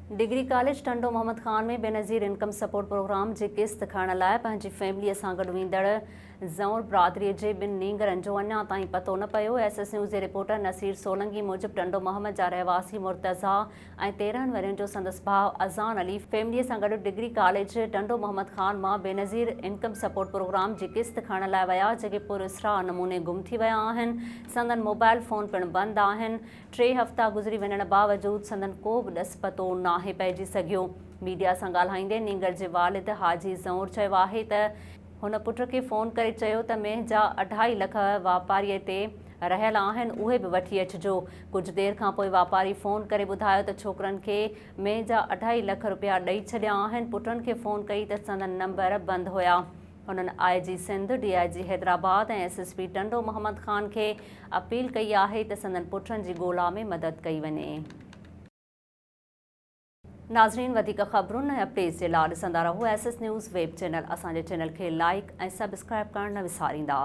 Degree college Tando Muhammad Khan ۾ Benazir income support programme جي قسط کڻڻ لاء پنهنجي فيمليء سان گڏ ويندڙ زئور برادري جي ٻن نينگرن جو اڃا تائين پتو نه پيو. ايس ايس نيوز جي رپورٽر نصير سولنگي موجب ٽنڊو محمد جا رهواسي مرتضيٰ ۽ 13 ورهين جو سندس ڀاء اذان علي فيمليء سان گڏ ڊگري ڪاليج ٽنڊو محمد خان مان بينظير انڪم سپورٽ پروگرام جي قسط کڻڻ لاء ويا جيڪي پراسرار نموني گم ٿي ويا آهن سندن موبائل فون پڻ بند آهن ٽي هفتا گذري وڃڻ باوجود سندن ڪو به ڏس پتو ناهي پئجي سگهيو. ميڊيا سان ڳالهائيندي نينگر جي والد حاجي زئور چيو آهي ته هن پٽ کي فون ڪري چيو ته مينهن جا اڍائي لک واپاري تي رهيل آهن اهي به وٺي اچجو. ڪجهه دير کانپوء واپاري فون ڪري ٻڌايو ته ڇوڪرن کي مينهن جا اڍائي لک رپيا ڏئي ڇڏيا آهن، پٽن کي فون ڪئي ته سندن نمبر بند هيا. هنن I G Sindh, D I G Hyderabad ۽ S S P Tando Muhammad Khan کي اپيل ڪئي آهي ته سندن پٽن جي ڳولا ۾ مدد ڪئي وڃي. ناظرين وڌيڪ خبرن ۽ اپڊيٽس جي لا ڏسندا رهو S S news web channel اسان جي چينل کي لائيڪ ۽ سبسڪرائيب ڪرڻ نه وساريندا.